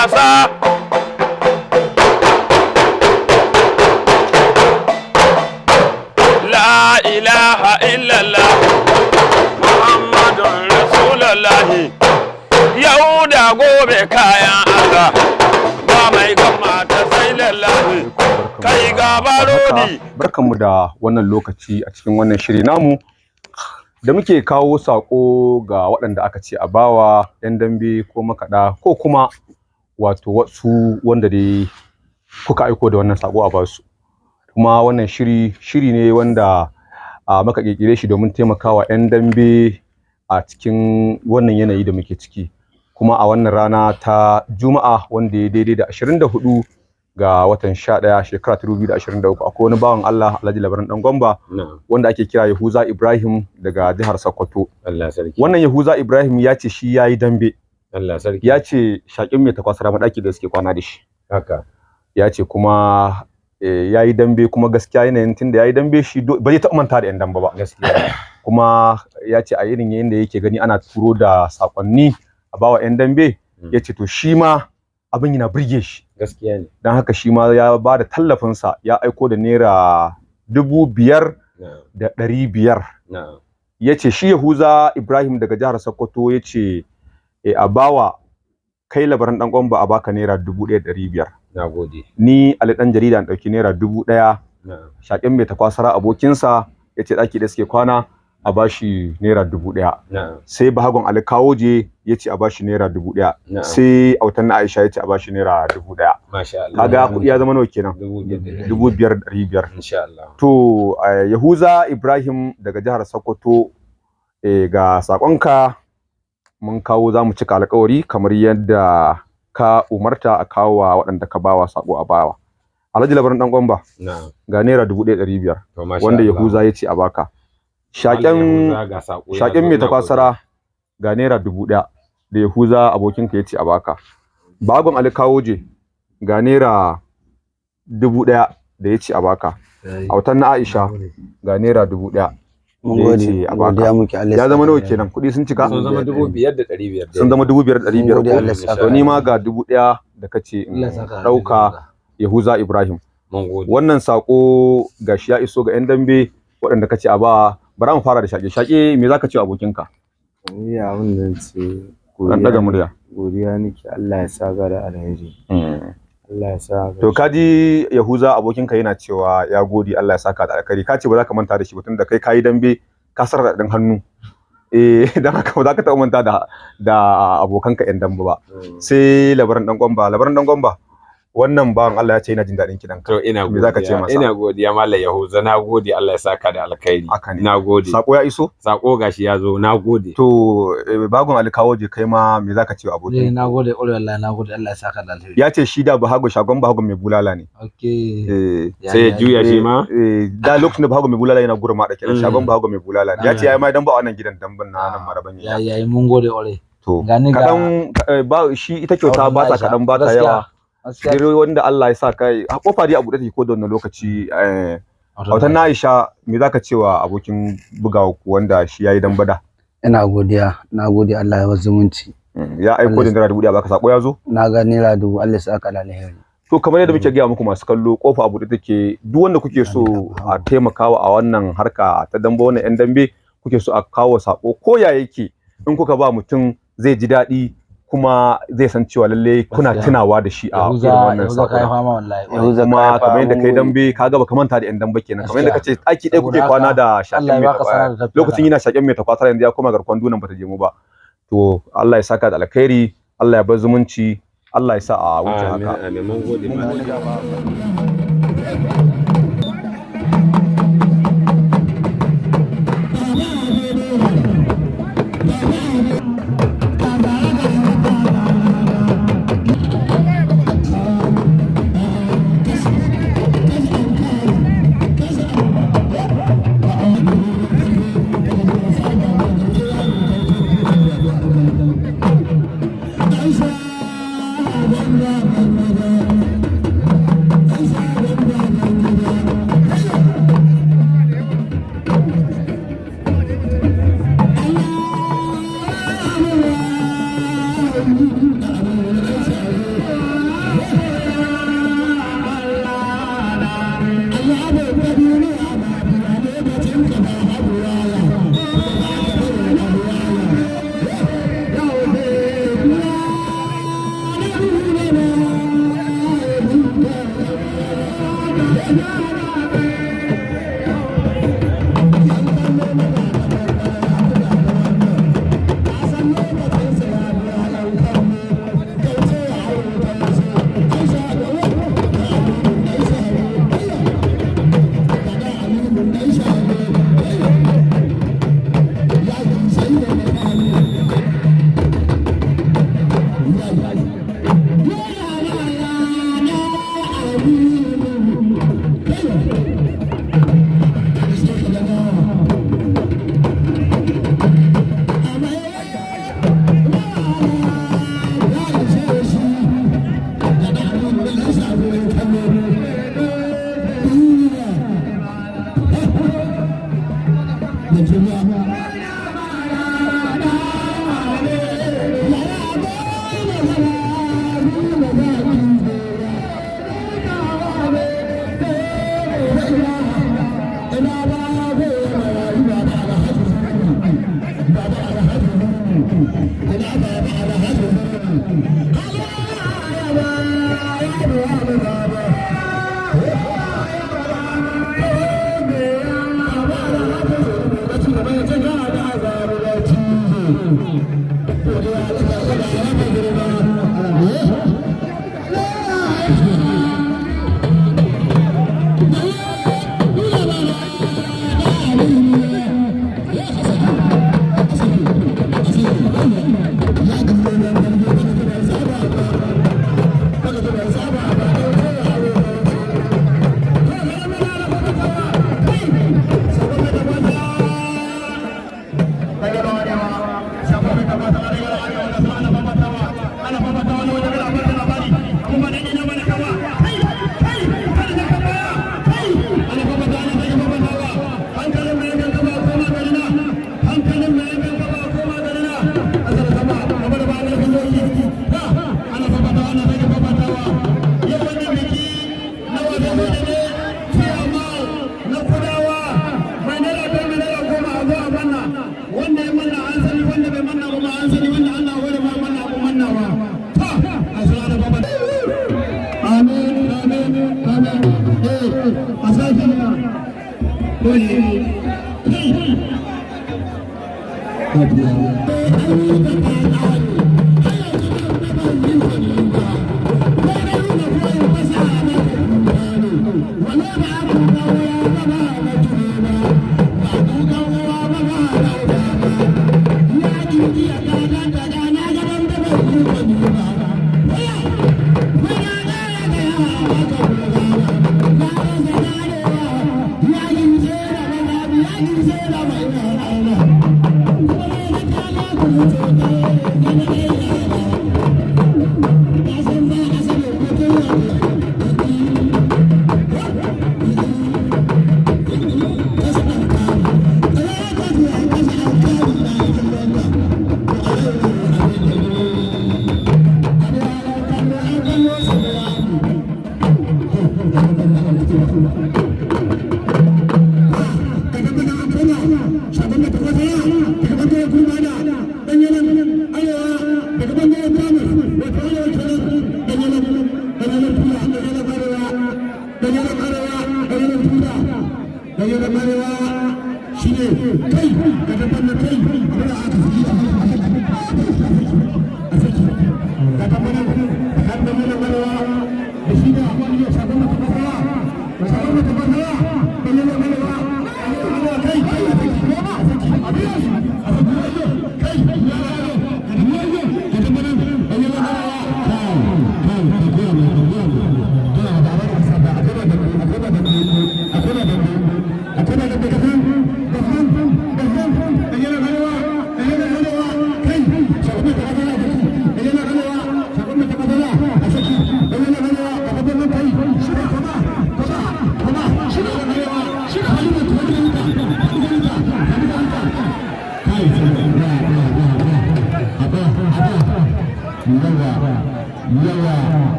Wasa. La ilaha illallah Muhammadun Rasulullahi. Yau da gobe kayan Allah ba mai gama ta sai lallahi. Kai ga barodi. Barkanmu da wannan lokaci a cikin wannan shiri namu da muke kawo saƙo ga waɗanda aka ce a bawa 'yan dambe ko makaɗa ko kuma wato wasu wanda dai kuka aiko da wannan saƙo a basu. Kuma wannan shiri shiri ne wanda a muka ƙirƙire shi domin taimakawa 'yan dambe a cikin wannan yanayi da muke ciki. Kuma a wannan rana ta Juma'a wanda ya daidai da 24 ga watan 11 shekara ta 2023, akwai wani bawan Allah, Alhaji Labaran Dan Gwamba, wanda ake kira Yahuza Ibrahim daga jihar Sokoto. Allah sarki. Wannan Yahuza Ibrahim ya ce shi yayi dambe. Allah sarki. Ya ce shaƙin mai takwasara madaki da suke kwana da shi. Haka. Ya ce kuma yayi dambe, kuma gaskiya yanayin tunda yayi dambe shi ba zai taɓa manta da 'yan dambe ba. Gaskiya. Kuma ya ce a irin yanda yake gani ana turo da sakonni a bawa 'yan dambe, ya ce to shi ma abin yana burge shi. Gaskiya ne. Don haka shi ma ya ba da tallafinsa, ya aiko da naira 5,500. Ya ce shi Yahuza Ibrahim daga jihar Sokoto ya ce a bawa kai Labaran Dan Gwamba, a baka naira 1,500. Nagode. Ni Ali Dan Jarida in ɗauki naira 1,000. Shaƙin mai takwasara abokinsa, ya ce ɗaki da suke kwana, a bashi naira 1,000. Sai Bahagon Ali Kawoje ya ce a bashi naira 1,000. Sai Autan na Aisha ya ce a bashi naira 1,000. Masha Allah. Kaga kuɗi ya zama nawa kenan? 5,500. 5,500. Insha Allah. To Yahuza Ibrahim daga jihar Sokoto, ga sakonka mun kawo, za mu cika alkawari kamar yadda ka umarta a kawo wa waɗanda ka bawa sako a bawa. Alhaji Labaran Dan Gwamba, ga naira 1,500 To masha wanda Allah. Yahuza ya ce a baka. Shaƙen Malam Yahuza, ga sako ya shaƙen zo, mai na gode. takwasara, ga naira 1,000 da Yahuza abokinka ya ce a baka. Bagon Ali Kawoje, ga naira 1,000 da ya ce a baka. Autan na Aisha, ga naira 1,000 Mun da ya gode, ce a baka. godiya muke, Allah Ya zama saka nawa da kenan? Kuɗi sun cika? Sun zama 5,500. Sun zama 5,500 Mun gode, ko? Allah saka. To ni ma ga 1,000 da kace in Allah saka. ɗauka, Yahuza Ibrahim. Mun gode. Wannan sako gashi ya iso ga 'yan dambe waɗanda kace a ba. Bara mu fara da shaƙe. Shaƙe, me zaka ce wa abokinka? Ni abin da zan ce, Dan ɗaga murya. Godiya nake, Allah ya saka da alheri. Allah ya saka. To kaji Yahuza abokinka yana cewa ya gode, Allah ya saka da alkhairi. Ka ce ba za ka manta da shi ba tunda kai kayi dambe, ka sarra ɗin hannu. Dan haka ba za ka taɓa manta da abokanka 'yan dambe ba. Sai Labaran Dan Gwamba, Labaran Dan Gwamba. Wannan bawan Allah ya ce yana jin daɗin kiɗan ka. To ina Me zaka ce godiya. masa? Ina godiya Malam Yahuza, na gode, Allah ya saka da alkhairi. Haka ne. Na gode. Sako ya iso? Sako gashi ya zo, na gode. To Bagon Ali Kawoje, kai ma me zaka ce wa Eh, abokin? na gode ƙwarai wallahi, na gode, Allah ya saka da alheri. Ya ce shi da Bahago, shagon Bahago mai bulala ne. Okay. Sai ya juya shi ma. Da lokacin da Bahago mai bulala yana gurma da kenan, shagon Bahago mai bulala ne. Ya ce ya yi ma dan ba wannan gidan damben na nan maraban Ya ya. yayi, mun gode ƙwarai. To Gani ga kaɗan ba shi ita kyauta ba ta Aisha. kaɗan ba ta Gaskiya, yawa. gaskiya. Duk wanda Allah ya sa kai a kofa dai a buɗe take ko da wannan lokaci. Autan na Aisha, me zaka ce wa abokin bugawa ku wanda shi yayi dan bada? Ina godiya, na gode, Allah ya bar zumunci. Ya aiko da naira 1,000 baka, sako ya zo? Na ga naira 1,000, Allah ya saka da alheri. To kamar yadda muke gaya muku masu kallo, kofa a buɗe take. Duk wanda kuke so a taimakawa a wannan harka ta dambe, wannan yan dambe kuke so a kawo sako ko ya yake, in kuka ba mutum zai ji daɗi kuma zai san cewa lalle kuna Gaskiya. tunawa da shi a Yahuza, irin wannan Yahuza kai sako. fama wallahi. Ƙwarai. Yahuza Kuma kai fa, kamar yadda mun kai gode. dambe, kaga baka manta da yan dambe kenan, kamar yadda kace ɗaki ɗaya kuke Saboda kwana haka, da shaƙen Allah ya mai baka takwara. sa'a da tafiya. Lokacin yana shaƙen mai takwasara, yanzu ya koma garkon dunan bata je mu ba. To Allah ya saka da alkhairi, Allah ya bar zumunci, Allah ya sa a wuce Amin haka. amin, mun gode Mun Malam. gode.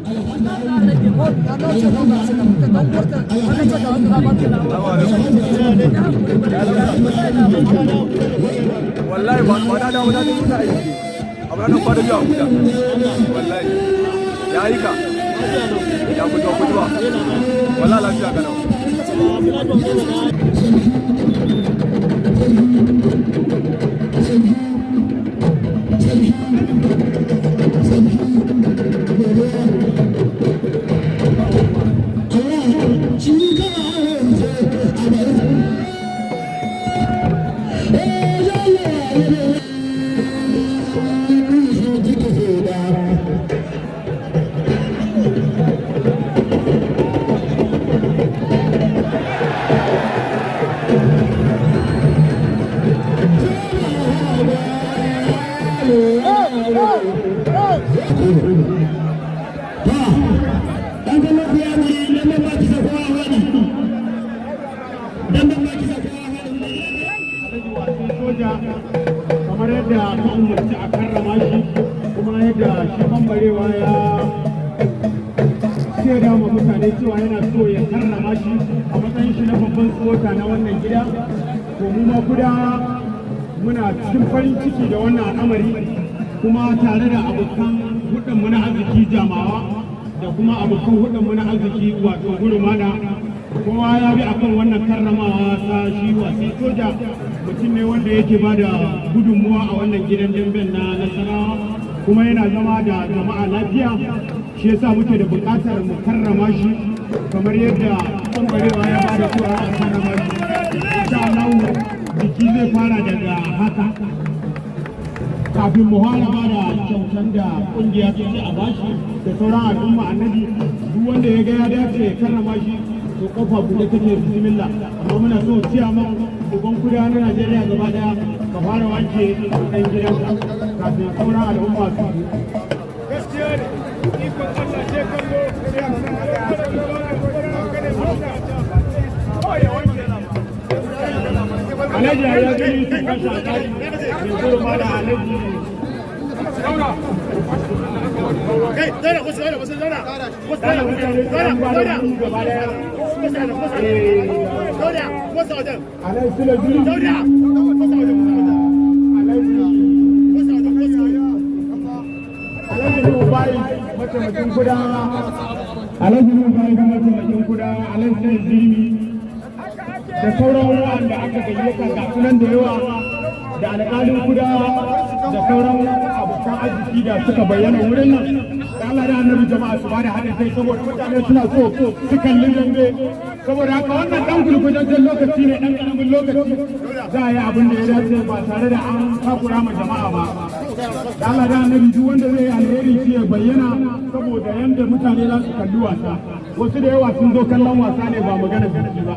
Yawa. Wallahi ba ba na dawo na dawo na aiki abu na kwana biyu a Abuja wallahi. Ya yi ka ya fito fitowa wallahi, lafiya kalau. Soja, kamar yadda ka umarci a karrama shi, kuma yadda shi bambarewa ya shaida ma mutane cewa yana so ya karrama shi a matsayin shi na babban tsota na wannan gida, to mu ma kuda muna cikin farin ciki da wannan al'amari, kuma tare da abokan hudunmu na arziki Jamawa da kuma abokan hudunmu na arziki, wato Gurumada. Kowa ya bi akan wannan karramawa ta shi Wasi Soja. Mutum ne wanda yake ba da gudunmuwa a wannan gidan damben na Nasarawa, kuma yana zama da jama'a lafiya. Shi yasa muke da buƙatar mu karrama shi kamar yadda ɓangarewa ya ba da cewa a karrama shi. Insha Allah biki zai fara daga haka. Kafin mu fara ba da kyautan da kungiya ta ce a bashi da sauran al'umma annabi, duk wanda ya ga ya dace ya karrama shi, to kofa buɗe take, bismillah. Amma muna so ciyaman uban kuda na Najeriya gaba daya ka fara wanke ɗan gidanka kafin sauran al'umma su. Gaskiya ne, ikon Allah sai kallo. Alhaji ya gani su kashe alƙali mai gurma da alhaji. Dala mutane su an ba da gudu gaba daya. Alhaji Sule Juri. Alhaji Nuhu Bayi, mataimakin Kudawa. Alhaji Nuhu Bayi, mataimakin Kudawa. Alhaji Sule Jirmi. Da sauran wa'anda aka gayyata ga sunan da yawa, da alƙalin Kudawa da sauran abokan arziki da suka bayyana wurin nan. Da Allah da Annabi jama'a su bada haɗin kai, saboda mutane suna so su kalli dambe. Saboda haka wannan ɗan gurgujajen lokaci ne, ɗan ƙaramin lokaci, za a yi abin da ya dace ba tare da an takura ma jama'a ba. Da Allah da Annabi duk wanda zai yi alheri shi ya bayyana, saboda yanda mutane za su kalli wasa. Wasu da yawa sun zo kallon wasa ne, ba magana biki ba.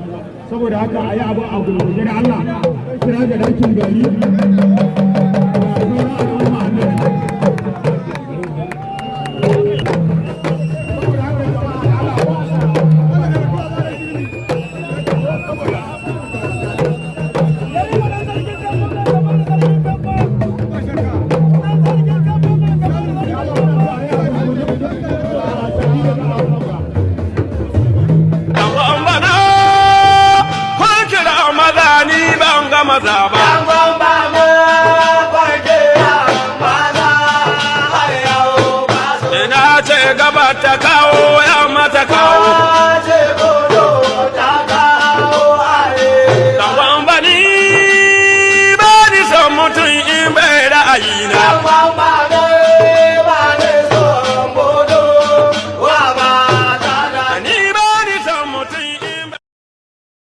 Saboda haka a yi abu a gurguje da Allah. Kira ga dakin gari da sauran al'umma annabi. Saboda haka jama'a, Allah. Bana kun kira maza, ni ban ga maza ba.